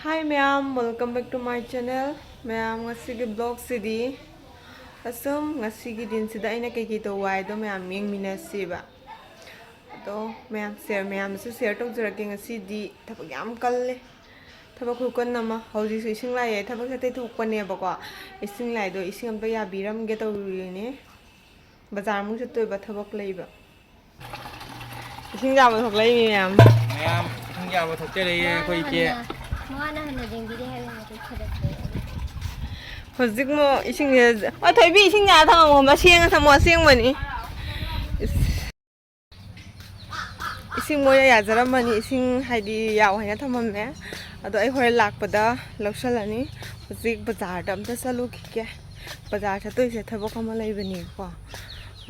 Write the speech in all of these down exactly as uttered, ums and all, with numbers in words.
Hi ꯃꯌꯥꯝ, welcome back to my channel. ꯃꯌꯥꯝ, ꯉꯁꯤꯒꯤ vlogꯁꯤꯗꯤ ꯑꯁꯨꯝ, ꯉꯁꯤꯒꯤ ꯗꯤꯟꯁꯤꯗ ꯑꯩꯅ ꯀꯩꯀꯩ ꯇꯧꯕ ꯍꯥꯏꯗꯣ ꯃꯌꯥꯝ ꯌꯦꯡꯃꯤꯟꯅꯁꯦꯕ꯫ ꯑꯗꯣ ꯃꯌꯥꯝ share, ꯃꯌꯥꯝꯗꯁꯨ share ꯇꯧꯖꯔꯛꯀꯦ꯫ ꯉꯁꯤꯗꯤ ꯊꯕꯛ ꯌꯥꯝ ꯀꯜꯂꯦ, ꯊꯕꯛ ꯈꯨꯀꯟ ꯑꯃ꯫ ꯍꯧꯖꯤꯛꯁꯨ ꯏꯁꯤꯡ ꯂꯥꯛꯑꯦ, ꯊꯕꯛ ꯆꯠꯊꯣꯛꯄꯅꯦꯕꯀꯣ꯫ ꯏꯁꯤꯡ ꯂꯥꯛꯑꯦꯗꯣ, ꯏꯁꯤꯡ ꯑꯝꯇ ꯌꯥꯕꯤꯔꯝꯒꯦ ꯇꯧꯔꯤꯅꯦ꯫ ꯕꯖꯥꯔꯃꯨꯛ ꯆꯠꯇꯣꯏꯕ, ꯊꯕꯛ ꯂꯩꯕ꯫ ꯏꯁꯤꯡ ꯆꯥꯕ ꯊꯣꯛꯂꯛꯏꯅꯦ ꯃꯌꯥꯝ꯫ ꯃꯌꯥꯝ ꯏꯁꯤꯡ ꯆꯥꯕ ꯊꯣꯛꯆꯔꯛꯏ ꯑꯩꯈꯣꯏ ꯏꯆꯦ꯫ ꯃꯉꯥꯅ ꯍꯟꯅ ꯌꯦꯡꯕꯤꯔꯦ ꯍꯥꯏꯕ ꯃꯇꯤꯛ ꯊꯥꯒꯠꯆꯔꯤ꯫ ꯍꯧꯖꯤꯛ ꯃꯣ ꯏꯁꯤꯡꯁꯦ, ꯑ, ꯊꯣꯏꯕꯤ, ꯏꯁꯤꯡ ꯌꯥ ꯊꯝꯃꯝꯃꯣ, ꯑꯁꯦꯡ ꯑꯁꯦꯡꯕ ꯑꯁꯦꯡꯕꯅꯤ꯫ ꯏꯁ꯫ ꯏꯁꯤꯡ ꯃꯣꯏꯅ ꯌꯥꯖꯔꯝꯃꯅꯤ, ꯏꯁꯤꯡ ꯍꯥꯏꯗꯤ ꯌꯥꯎ ꯍꯥꯏꯅ ꯊꯝꯃꯝꯃꯦ꯫ ꯑꯗꯣ ꯑꯩ ꯍꯣꯔꯦꯟ ꯂꯥꯛꯄꯗ ꯂꯧꯁꯜꯂꯅꯤ꯫ ꯍꯧꯖꯤꯛ ꯕꯖꯥꯔꯗ ꯑꯝꯇ ꯆꯠꯂꯨꯈꯤꯒꯦ꯫ ꯕꯖꯥꯔ ꯆꯠꯇꯣꯏꯁꯦ ꯊꯕꯛ ꯑꯃ ꯂꯩꯕꯅꯦꯕꯀꯣ꯫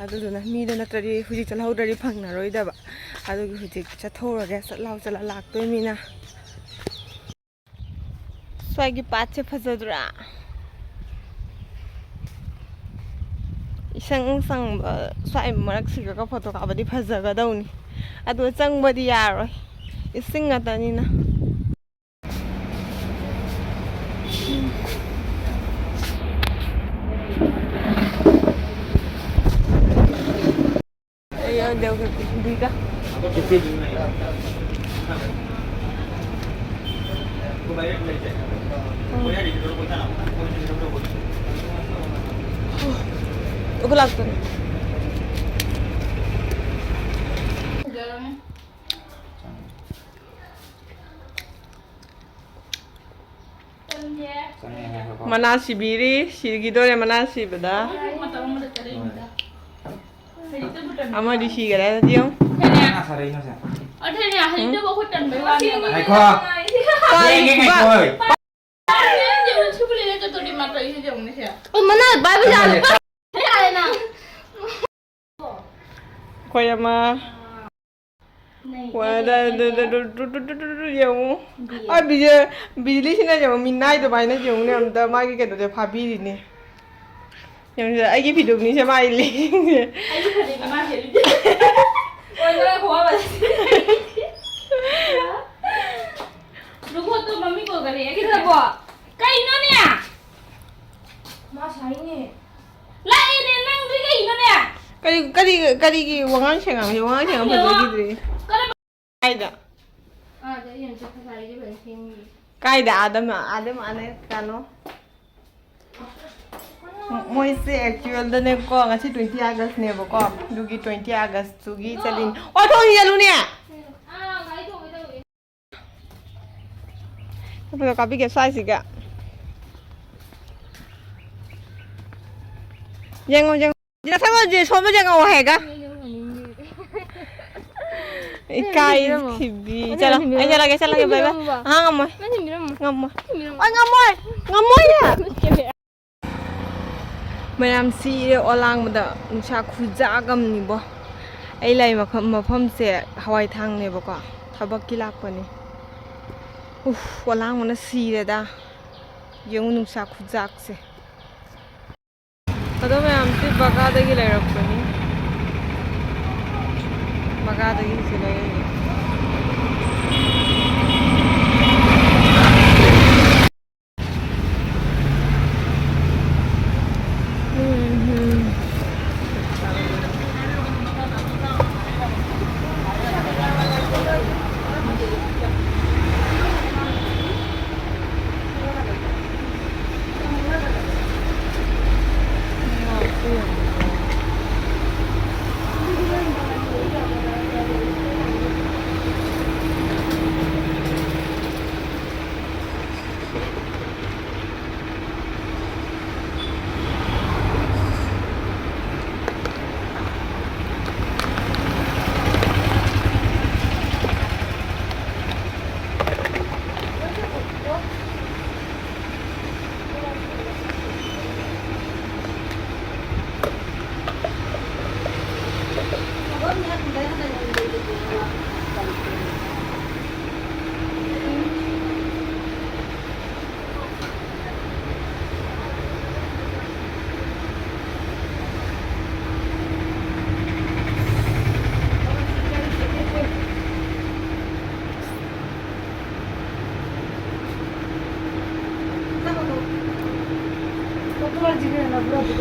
ꯑꯗꯨꯗꯨꯅ ꯃꯤꯗꯣ ꯅꯠꯇ꯭ꯔꯗꯤ ꯍꯧꯖꯤꯛ ꯆꯠꯍꯧꯗ꯭ꯔꯗꯤ ꯐꯪꯅꯔꯣꯏꯗꯕ꯫ ꯑꯗꯨꯒꯤ ꯍꯧꯖꯤꯛ ꯆꯠꯊꯣꯛꯎꯔꯒꯦ, ꯆꯠ ꯂꯥꯎ ꯆꯠꯂ ꯂꯥꯛꯇꯣꯏꯅꯤꯅ꯫ ꯁ꯭ꯋꯥꯏꯒꯤ ꯄꯥꯠꯁꯦ ꯐꯖꯗ꯭ꯔꯥ? ꯏꯁꯪ ꯁꯪꯕ ꯁ꯭ꯋꯥꯏ ꯃꯔꯛꯁꯤꯒ ꯐꯣꯇꯣ ꯀꯥꯞꯄꯗꯤ ꯐꯖꯒꯗꯧꯅꯤ꯫ ꯑꯗꯣ ꯆꯪꯕꯗꯤ ꯌꯥꯔꯣꯏ, ꯏꯁꯤꯡ ꯉꯥꯛꯇꯅꯤꯅ꯫ ꯑꯩ ꯌꯥꯎꯗꯦ, ꯑꯩꯈꯣꯏ ꯄꯨꯟꯁꯤꯗ꯫ ꯑꯩꯈꯣꯏ ꯂꯥꯛꯇꯣꯏꯅꯦ꯫ ꯃꯅꯥ ꯁꯤꯕꯤꯔꯤ, ꯁꯤꯈꯤꯗꯣꯔꯦ ꯃꯅꯥ ꯁꯤꯕꯗ꯫ ꯑꯃꯗꯤ ꯁꯤꯈꯔꯦ, ꯑꯗꯨꯗꯤ ꯌꯦꯡꯉꯨ꯫ ꯉꯥꯏꯈꯣ꯫ ꯌꯦꯡꯒꯦ, ꯉꯥꯏꯈꯣ꯫ ꯃꯅꯥ ꯄꯥꯏꯕ ꯌꯥꯔꯦ꯫ ꯑꯩꯈꯣꯏ ꯑꯃ꯫ ꯋꯥ-, ꯗ-, ꯗ-, ꯗ-, ꯗꯨ-, ꯗꯨ-, ꯗꯨ-, ꯗꯨ-, ꯗꯨ-, ꯗꯨ-, ꯌꯦꯡꯉꯨ꯫ ꯑ, ꯕꯤꯖꯦ-, ꯕꯤꯖꯂꯤꯁꯤꯅ ꯌꯦꯡꯉꯨ, ꯃꯤꯅꯥꯏ ꯑꯗꯨꯃꯥꯏꯅ ꯌꯦꯡꯉꯨꯅꯦ ꯑꯝꯇ, ꯃꯥꯒꯤ ꯀꯩꯅꯣꯁꯦ ꯐꯥꯕꯤꯔꯤꯅꯦ꯫ ꯌꯦꯡꯉꯨꯁꯦ, ꯑꯩꯒꯤ ꯐꯤꯗꯨꯝꯅꯤꯁꯦ ꯃꯥꯒꯤ ꯂꯦꯡꯁꯦ꯫ ꯑꯩꯒꯤ ꯐꯅꯦꯛꯅꯤ ꯃꯥ ꯁꯦꯠꯂꯤꯁꯦ꯫ ꯑꯣꯏꯗꯣꯏꯔꯥ ꯈꯣꯡꯒ꯭ꯔꯥꯎ ꯃꯥꯜꯂꯦ꯫ ꯂꯨꯈꯣꯛꯇꯣ ꯃꯃꯤꯠꯀ ꯀꯔꯤ ꯑꯩꯒꯤꯗꯕꯣ? ꯀꯩꯅꯣꯅꯦ? ꯃꯥ ꯁꯥꯏꯅꯦ꯫ ꯂꯥꯛꯑꯦꯅꯦ, ꯅꯪꯗꯤ ꯀꯩꯅꯣꯅꯦ? ꯀꯔꯤ, ꯀꯔꯤ, ꯀꯔꯤꯒꯤ ꯋꯥꯉꯥꯡ ꯁꯦꯉꯥꯡꯁꯦ? ꯋꯥꯉꯥꯡ ꯁꯦꯉꯥꯡ ꯈꯪꯗꯦꯕ꯫ ꯐꯖꯈꯤꯗ꯭ꯔꯦ꯫ ꯀꯔꯝꯕ ꯀꯥꯏꯗ? ꯑꯥꯗ ꯑꯩꯅ ꯆꯠꯄ ꯁꯥꯔꯤꯁꯦ ꯐꯖꯅ ꯁꯦꯝꯃꯤ꯫ ꯀꯥꯏꯗ? ꯑꯥꯗ ꯃꯥ-, ꯑꯥꯗ ꯃꯥꯅꯦ ꯀꯩꯅꯣ? ꯃꯣ-, ꯃꯣꯏꯁꯦ actualꯗꯅꯦꯀꯣ, ꯉꯁꯤ twenty Augustꯅꯦꯕꯀꯣ, ꯑꯗꯨꯒꯤ twenty Augustꯇꯨꯒꯤ ꯆꯠꯂꯤꯅꯤ꯫ ꯑꯣ, ꯊꯣꯡ ꯌꯦꯜꯂꯨꯅꯦ! ꯑꯥ, ꯒꯥꯔꯤ ꯇꯣꯡꯒꯦ ꯇꯧꯔꯤ꯫ ꯐꯣꯇꯣ ꯀꯥꯞꯄꯤꯒꯦ ꯁ꯭ꯋꯥꯏꯁꯤꯒ꯫ ꯌꯦꯡꯉꯣ, ꯌꯦꯡꯉꯣ꯫ ꯁꯤꯗ ꯁꯪꯉꯣ, ꯁꯤꯗ ꯁꯣꯝꯗ ꯌꯦꯡꯉꯛꯑꯣ ꯍꯥꯏꯒ꯫ ꯏꯀꯥꯏ ꯊꯤꯕꯤ꯫ ꯅꯪ ꯆꯠꯂꯣ꯫ ꯊꯤꯟꯕꯤꯔꯝꯃꯣ꯫ ꯑꯩ ꯆꯠꯂꯒꯦ, ꯆꯠꯂꯒꯦ, ꯕꯥꯏ ꯕꯥꯏ꯫ ꯊꯤꯟꯕꯤꯔꯝꯃꯣꯕ꯫ ꯑꯉꯥꯡ ꯉꯝꯃꯣꯏ꯫ ꯅꯪ ꯊꯤꯟꯕꯤꯔꯝꯃꯣ꯫ ꯉꯝꯃꯣꯏ꯫ ꯊꯤꯟꯕꯤꯔꯝꯃꯣ꯫ ꯑꯩ ꯉꯝꯃꯣꯏ꯫ ꯉꯝꯃꯣꯏꯌꯦ꯫ ꯃꯌꯥꯝ ꯁꯤꯔꯦ ꯑꯣꯂꯥꯡꯕꯗ, ꯅꯨꯡꯁꯥ ꯈꯨꯖꯥꯛ ꯑꯃꯅꯤꯕꯣ꯫ ꯑꯩ ꯂꯩ ꯃꯐꯝ, ꯃꯐꯝꯁꯦ ꯍꯋꯥꯏ ꯊꯥꯡꯅꯦꯕꯀꯣ, ꯊꯕꯛꯀꯤ ꯂꯥꯛꯄꯅꯤ꯫ ꯎꯐ, ꯑꯣꯂꯥꯡꯕꯅ ꯁꯤꯔꯦꯗ꯫ ꯌꯦꯡꯉꯨ ꯅꯨꯡꯁꯥ ꯈꯨꯖꯥꯛꯁꯦ꯫ ꯑꯗꯣ ꯃꯌꯥꯝꯁꯤ ꯕꯒꯥꯗꯒꯤ ꯂꯩꯔꯛꯄꯅꯤ꯫ ꯕꯒꯥꯗꯒꯤ ꯁꯤ ꯂꯩꯔꯛꯏꯅꯤ꯫ নবরত্ন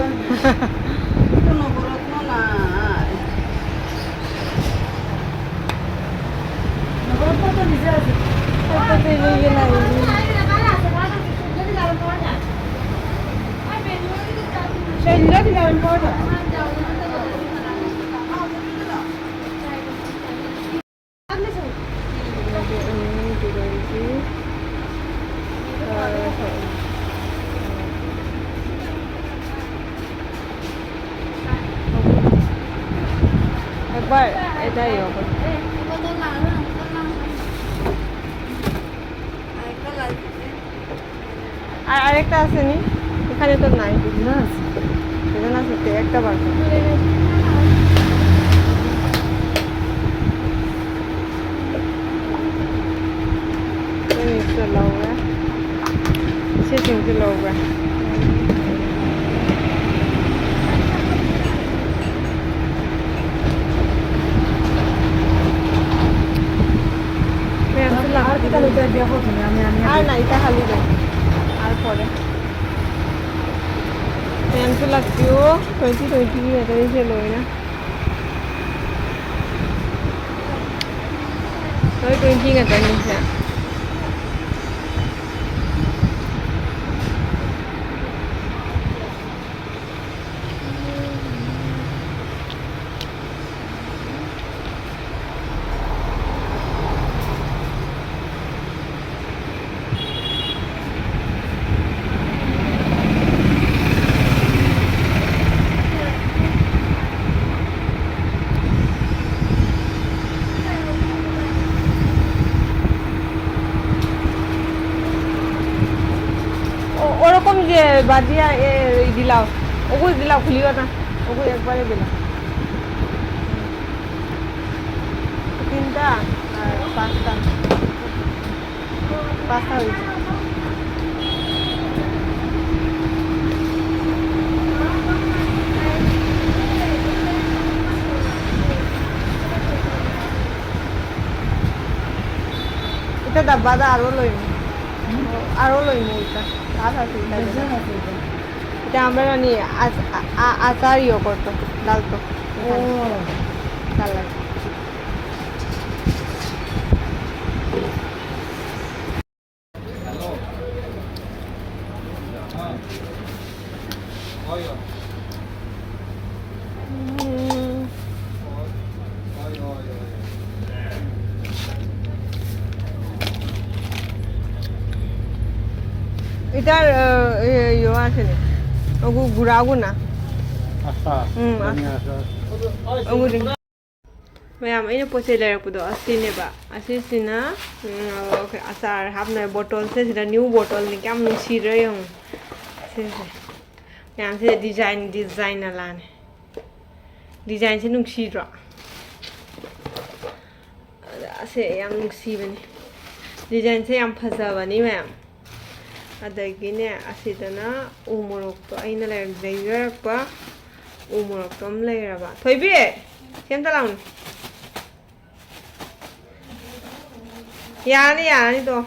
নাই। নবরত্ন তো নিজে আছে। তার তো সেই ইয়ে নাই। সেই ইয়ে দিলে আমি পাওয়া যায়। একবার এটাই হবে। আর আরেকটা আছে নি? এখানে তো নাই। না, আছে। এখানে আছে তো, একটা বার কর। ये नहीं चला हुआ है। इसे सिंक चला हुआ है। আর না, এটা খালি দেখ। আর পরে। Pants লাগতেও twenty twenty এটা দিয়ে ছিল না। Twenty এটা নিচে। ও-, ওরকম যে বাদিয়া এ, এই দিলাও, ওগুলো দিলাও, খুলিও না, ওগুলো একবারে দিলাও। তিনটা আর পাঁচটা, পাঁচটা হয়েছে। এটা ডাব্বা দা আরো লইনি, আরো লইনি এটা। আর আছে এটা। এতিয়া আমাৰ আনি আচ-, আ-, আ-, আচাৰ ইয়ে করতো, ডালতো। এখানে। অ। ডাল লাগে। উম। এটার, আহ, এ, ইয়ে আছে নি? ওগু গুড়াগু না? আচ্ছা। হুম, জানি আচ্ছা। আছে। ওগু দিন। ꯃꯌꯥꯝ, ꯑꯩꯅ ꯄꯣꯠ ꯆꯩ ꯂꯩꯔꯛꯄꯗꯣ ꯑꯁꯤꯅꯦꯕ꯫ ꯑꯁꯤꯁꯤꯅ, ꯎꯝ, ꯑꯆꯥꯔ ꯍꯥꯞꯅꯕ ꯕꯣꯇꯜꯁꯦ ꯁꯤꯗ ꯅ꯭ꯌꯨ ꯕꯣꯇꯜꯅꯤ꯫ ꯀꯌꯥꯝ ꯅꯨꯡꯁꯤꯗ꯭ꯔꯥ ꯌꯦꯡꯉꯨ꯫ ꯁꯤꯁꯦ꯫ ꯃꯌꯥꯝꯁꯦ ꯗꯤꯖꯥꯏꯟ, ꯗꯤꯖꯥꯏꯟ ꯅꯂꯥꯅꯦ꯫ ꯗꯤꯖꯥꯏꯟꯁꯦ ꯅꯨꯡꯁꯤꯗ꯭ꯔꯣ? ꯑꯗ ꯑꯁꯦ ꯌꯥꯝ ꯅꯨꯡꯁꯤꯕꯅꯤ꯫ ꯗꯤꯖꯥꯏꯟꯁꯦ ꯌꯥꯝ ꯐꯖꯕꯅꯤ ꯃꯌꯥꯝ꯫ ꯑꯗꯒꯤꯅꯦ, ꯑꯁꯤꯗꯅ ꯎ ꯃꯣꯔꯣꯛꯇꯣ ꯑꯩꯅ ꯂꯩꯔ-, ꯂꯩꯖꯔꯛꯄ ꯎ ꯃꯣꯔꯣꯛꯇꯣ ꯑꯃ ꯂꯩꯔꯕ꯫ ꯊꯣꯏꯕꯤ! ꯁꯤ ꯑꯝꯇ ꯂꯥꯎꯅꯦ꯫ ꯌꯥꯔꯅꯤ, ꯌꯥꯔꯅꯤ ꯇꯣ꯫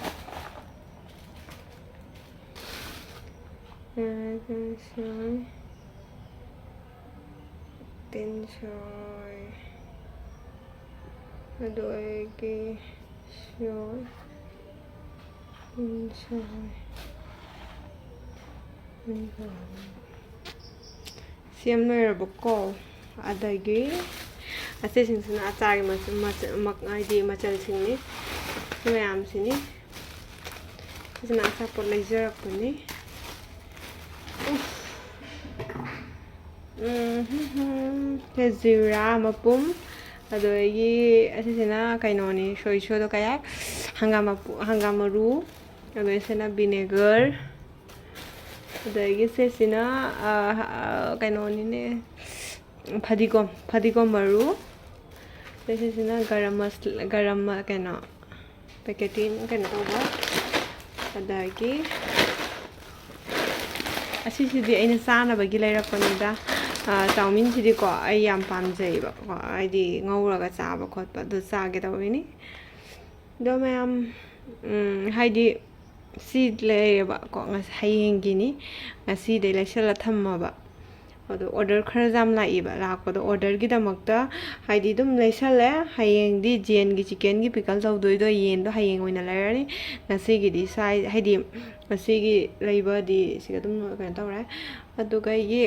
ꯇꯤꯟꯁꯣꯏ꯫ ꯑꯗꯨ ꯑꯩꯒꯤ ꯁꯣꯏ꯫ ꯇꯤꯟꯁꯣꯏ꯫ ꯁꯦꯝ ꯂꯣꯏꯔꯕꯀꯣ꯫ ꯑꯗꯒꯤ ꯑꯁꯤꯁꯤꯡꯁꯤꯅ ꯑꯆꯥꯔꯒꯤ ꯃꯆꯜ, ꯃꯆꯜ, ꯃꯛ-, ꯍꯥꯏꯗꯤ ꯃꯆꯜꯁꯤꯡꯅꯤ꯫ ꯁꯤ ꯃꯌꯥꯝꯁꯤꯅꯤ꯫ ꯁꯤꯁꯤꯅ ꯑꯆꯥꯄꯣꯠ ꯂꯩꯖꯔꯛꯄꯅꯤ꯫ ꯎꯐ꯫ ꯎꯝ, ꯍꯝ, ꯍꯝ꯫ ꯁꯦ ꯖꯤꯔꯥ ꯃꯄꯨꯝ, ꯑꯗꯒꯤ ꯑꯁꯤꯁꯤꯅ ꯀꯩꯅꯣꯅꯤ, ꯁꯣꯏꯁꯣꯗꯣ ꯀꯩ ꯍꯥꯏ? ꯍꯪꯒꯥꯝ ꯃꯄꯨ-, ꯍꯪꯒꯥꯝ ꯃꯔꯨ, ꯑꯗꯒꯤ ꯁꯤꯅ vinegar, ꯑꯗꯒꯤ ꯁꯤꯁꯤꯅ, ꯑ, ꯑ, ꯀꯩꯅꯣꯅꯤꯅꯦ, ꯐꯗꯤꯒꯣꯝ, ꯐꯗꯤꯒꯣꯝ ꯃꯔꯨ, ꯑꯗꯩ ꯁꯤꯁꯤꯅ ꯒꯔꯝ ꯃꯁ-, ꯒꯔꯝ ꯃ-, ꯀꯩꯅꯣ, packaging ꯀꯩꯅꯣ ꯇꯧꯕ꯫ ꯑꯗꯒꯤ ꯑꯁꯤꯁꯤꯗꯤ ꯑꯩꯅ ꯆꯥꯅꯕꯒꯤ ꯂꯩꯔꯛꯄꯅꯤꯗ꯫ ꯑ, ꯆꯥꯎꯃꯤꯟꯁꯤꯗꯤꯀꯣ ꯑꯩ ꯌꯥꯝ ꯄꯥꯝꯖꯩꯌꯦꯕꯀꯣ, ꯍꯥꯏꯗꯤ ꯉꯧꯔꯒ ꯆꯥꯕ ꯈꯣꯠꯄ ꯑꯗꯨ ꯆꯥꯒꯦ ꯇꯧꯔꯤꯅꯤ꯫ ꯑꯗꯣ ꯃꯌꯥꯝ, ꯎꯝ, ꯍꯥꯏꯗꯤ ꯁꯤ ꯂꯩꯔꯦꯕꯀꯣ, ꯉꯁ-, ꯍꯌꯦꯡꯒꯤꯅꯤ꯫ ꯉꯁꯤꯗꯩ ꯂꯩꯁꯜꯂ ꯊꯝꯃꯕ꯫ ꯑꯗꯣ ꯑꯣꯔꯗꯔ ꯈꯔ ꯌꯥꯝ ꯂꯥꯛꯏꯕ꯫ ꯂꯥꯛꯄꯗꯣ ꯑꯣꯔꯗꯔꯒꯤꯗꯃꯛꯇ ꯍꯥꯏꯗꯤ ꯑꯗꯨꯝ ꯂꯩꯁꯜꯂꯦ꯫ ꯍꯌꯦꯡꯗꯤ ꯖꯦꯟꯒꯤ ꯆꯤꯀꯦꯟꯒꯤ ꯄꯤꯀꯜ ꯇꯧꯗꯣꯏꯗꯣ, ꯌꯦꯟꯗꯣ ꯍꯌꯦꯡ ꯑꯣꯏꯅ ꯂꯩꯔꯅꯤ꯫ ꯉꯁꯤꯒꯤꯗꯤ ꯁꯥꯏ-, ꯍꯥꯏꯗꯤ ꯉꯁꯤꯒꯤ ꯂꯩꯕꯗꯤ ꯁꯤꯒ ꯑꯗꯨꯝ ꯀꯩꯅꯣ ꯇꯧꯔꯦ꯫ ꯑꯗꯨꯒ ꯑꯩꯒꯤ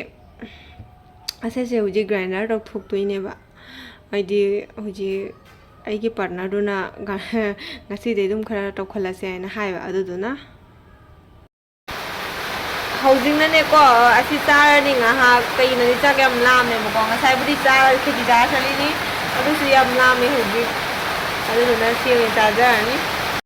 ꯑꯁꯤꯁꯦ ꯍꯧꯖꯤꯛ ꯒ꯭ꯔꯥꯏꯟꯗꯔ ꯇꯧꯊꯣꯛꯇꯣꯏꯅꯦꯕ꯫ ꯍꯥꯏꯗꯤ ꯍꯧꯖꯤꯛ ꯑꯩꯒꯤ ꯄꯥꯔꯠꯅꯔꯗꯨꯅ ꯉꯁꯤꯗꯩ ꯑꯗꯨꯝ ꯈꯔ ꯇꯧꯈꯠꯂꯁꯦ ꯍꯥꯏꯅ ꯍꯥꯏꯕ꯫ ꯑꯗꯨꯗꯨꯅ ꯍꯧꯖꯤꯛꯅꯅꯦꯀꯣ, ꯑꯁꯤ ꯆꯥꯔꯅꯤ ꯉꯥꯏꯍꯥꯛ꯫ ꯀꯩꯒꯤꯅꯣꯗꯤ ꯆꯥꯛ ꯌꯥꯝ ꯂꯥꯝꯃꯦꯕꯀꯣ꯫ ꯉꯁꯥꯏꯕꯨꯗꯤ ꯆꯥꯔ ꯈꯦꯆꯤ ꯆꯥꯔ ꯆꯠꯂꯤꯅꯤ, ꯑꯗꯨꯁꯨ ꯌꯥꯝ ꯂꯥꯝꯃꯦ ꯍꯧꯖꯤꯛ꯫ ꯑꯗꯨꯗꯨꯅ ꯁꯤ ꯑꯣꯏꯅ ꯆꯥꯖꯔꯅꯤ꯫